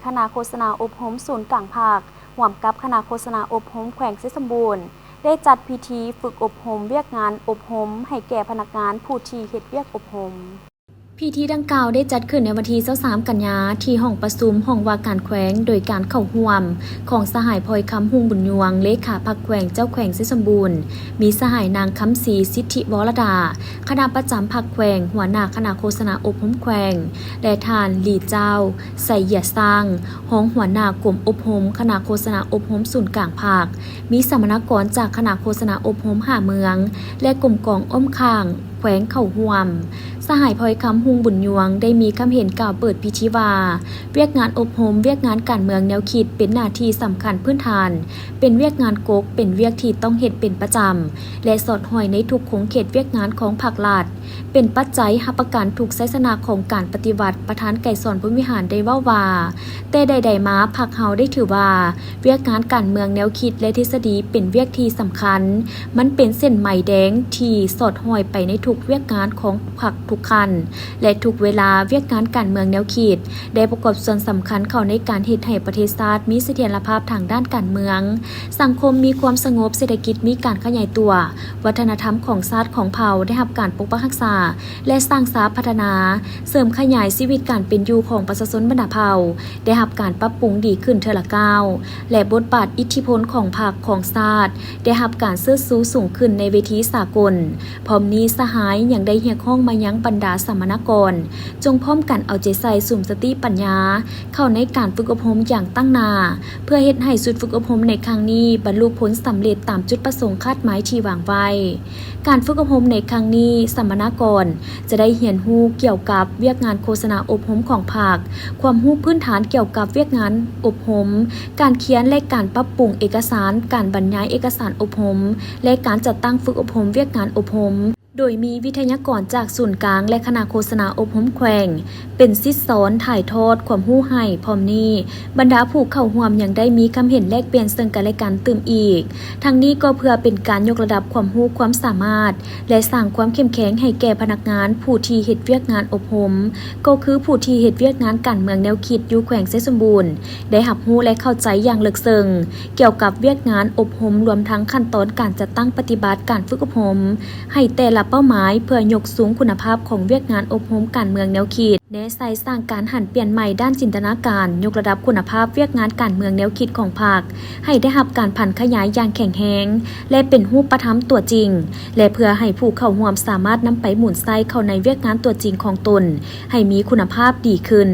ຄະນະໂຄສະນາອົບຮົມສູນກາງພັກ ຮ່ວມກັບຄະນະໂຄສະນາອົບຮົມແຂວງໄຊສົມບູນ ໄດ້ຈັດພິທີຝຶກອົບຮົມວຽກງານອົບຮົມໃຫ້ແກ່ພະນັກງານຜູ້ທີ່ເຮັດວຽກອົບຮົມ. ພິທີດັ່ງກ່າວໄດ້ຈັດຂຶ້ນໃນວັນທີຊາວສາມກັນຍາ ທີ່ຫ້ອງປະຊຸມຫ້ອງວ່າການແຂວງ ໂດຍການເຂົ້າຮ່ວມຂອງສະຫາຍ ພອຍຄຳ ຮຸ່ງບຸນຍວງ ເລຂາພັກແຂວງ ເຈົ້າແຂວງໄຊສົມບູນ, ມີສະຫາຍ ນາງ ຄຳສີ ສິດທິວໍລະດາ ຄະນະປະຈຳພັກແຂວງ, ຫົວໜ້າຄະນະໂຄສະນາອົບຮົມແຂວງ ແລະ ທ່ານ ຫຼີເຈົ້າ ໄຊເຢຍຊ້າງ ຮອງຫົວໜ້າກົມອົບຮົມຄະນະໂຄສະນາອົບຮົມສູນກາງພັກ, ມີສຳມະນາກອນຈາກຄະນະໂຄສະນາອົບຮົມຫ້າເມືອງ ແລະ ກົມກອງອ້ອມຂ້າງແຂວງເຂົ້າຮ່ວມ. ສະຫາຍ ພອຍຄຳ ຮຸ່ງບຸນຍວງ ໄດ້ມີຄຳເຫັນກ່າວເປີດພິທີວ່າ, ວຽກງານອົບຮົມ, ວຽກງານການເມືອງແນວຄິດ ເປັນໜ້າທີ່ສຳຄັນພື້ນຖານ, ເປັນວຽກງານກົກ, ເປັນວຽກທີ່ຕ້ອງເຮັດເປັນປະຈຳ ແລະ ສອດຫ້ອຍໃນທຸກຂົງເຂດວຽກງານຂອງພັກລັດ, ເປັນປັດໄຈຮັບປະກັນທຸກໄຊຊະນະຂອງການປະຕິວັດ. ປະທານໄກສອນ ພົມວິຫານ ໄດ້ເວົ້າວ່າ, ແຕ່ໃດໆມາ ພັກເຮົາໄດ້ຖືວ່າ ວຽກງານການເມືອງແນວຄິດ ແລະ ທິດສະດີ ເປັນວຽກທີ່ສຳຄັນ, ມັນເປັນເສັ້ນໄມແດງທີ່ສອດຫ້ອຍໄປໃນທຸກວຽກງານຂອງພັກທຸກຂັ້ນ ແລະ ທຸກເວລາ. ວຽກງານການເມືອງແນວຄິດ ໄດ້ປະກອບສ່ວນສຳຄັນເຂົ້າໃນການເຮັດໃຫ້ປະເທດຊາດມີສະຖຽນລະພາບທາງດ້ານການເມືອງ, ສັງຄົມມີຄວາມສະຫງົບ, ເສດຖະກິດມີການຂະຫຍາຍຕົວ, ວັດທະນະທຳຂອງຊາດຂອງເຜົ່າໄດ້ຮັບການປົກປັກຮັກສາ ແລະ ສ້າງສາພັດທະນາ, ເສີມຂະຫຍາຍຊີວິດການເປັນຢູ່ຂອງປະຊາຊົນບັນດາເຜົ່າ ໄດ້ຮັບການປັບປຸງດີຂຶ້ນເທື່ອລະກ້າວ ແລະ ບົດບາດອິດທິພົນຂອງພັກຂອງຊາດ ໄດ້ຮັບການເຊີດຊູສູງຂຶ້ນໃນເວທີສາກົນ. ພ້ອມນີ້ ສະຫາຍຍັງໄດ້ຮຽກຮ້ອງມາຍັງບັນດາສຳມະນາກອນ ຈົ່ງພ້ອມກັນເອົາໃຈໃສ່ສຸມສະຕິປັນຍາເຂົ້າໃນການຝຶກອົບຮົມຢ່າງຕັ້ງໜ້າ ເພື່ອເຮັດໃຫ້ຊຸດຝຶກອົບຮົມໃນຄັ້ງນີ້ບັນລຸຜົນສຳເລັດຕາມຈຸດປະສົງຄາດໝາຍທີ່ວາງໄວ້. ການຝຶກອົບຮົມໃນຄັ້ງນີ້ ສຳມະນາກອນຈະໄດ້ຮຽນຮູ້ກ່ຽວກັບວຽກງານໂຄສະນາອົບຮົມຂອງພັກ, ຄວາມຮູ້ພື້ນຖານກ່ຽວກັບວຽກງານອົບຮົມ, ການຂຽນ ແລະ ການປັບປຸງເອກະສານ, ການບັນຍາຍເອກະສານອົບຮົມ ແລະ ການຈັດຕັ້ງຝຶກອົບຮົມວຽກງານອົບຮົມ. ໂດຍມີວິທະຍາກອນຈາກສູນກາງ ແລະ ຄະນະໂຄສະນາອົບຮົມແຂວງ ເປັນສິດສອນຖ່າຍທອດຄວາມຮູ້ໃຫ້. ພ້ອມນີ້ ບັນດາຜູ້ເຂົ້າຮ່ວມຍັງໄດ້ມີຄຳເຫັນແລກປ່ຽນເຊິ່ງກັນແລະກັນຕື່ມອີກ. ທັງນີ້ກໍເພື່ອເປັນການຍົກລະດັບຄວາມຮູ້ຄວາມສາມາດ ແລະ ສ້າງຄວາມເຂັ້ມແຂງໃຫ້ແກ່ພະນັກງານຜູ້ທີ່ເຮັດວຽກງານອົບຮົມ, ກໍຄືຜູ້ທີ່ເຮັດວຽກງານການເມືອງແນວຄິດຢູ່ແຂວງໄຊສົມບູນ ໄດ້ຮັບຮູ້ ແລະ ເຂົ້າໃຈຢ່າງເລິກເຊິ່ງ ກ່ຽວກັບວຽກງານອົບຮົມ, ລວມທັງຂັ້ນຕອນການຈັດຕັ້ງປະຕິບັດການຝຶກອົບຮົມໃຫ້ແຕ່ລະເປົ້າໝາຍ ເພື່ອຍົກສູງຄຸນນະພາບຂອງວຽກງານອົບຮົມການເມືອງແນວຄິດ, ແນໃສ່ສ້າງການຫັນປ່ຽນໃໝ່ດ້ານຈິນຕະນາການ, ຍົກລະດັບຄຸນນະພາບວຽກງານການເມືອງແນວຄິດຂອງພັກໃຫ້ໄດ້ຮັບການຜັນຂະຫຍາຍຢ່າງແຂງແຮງ ແລະ ເປັນຮູບປະທຳຕົວຈິງ ແລະ ເພື່ອໃຫ້ຜູ້ເຂົ້າຮ່ວມສາມາດນຳໄປໝູນໃຊ້ເຂົ້າໃນວຽກງານຕົວຈິງຂອງຕົນໃຫ້ມີຄຸນນະພາບດີຂຶ້ນ.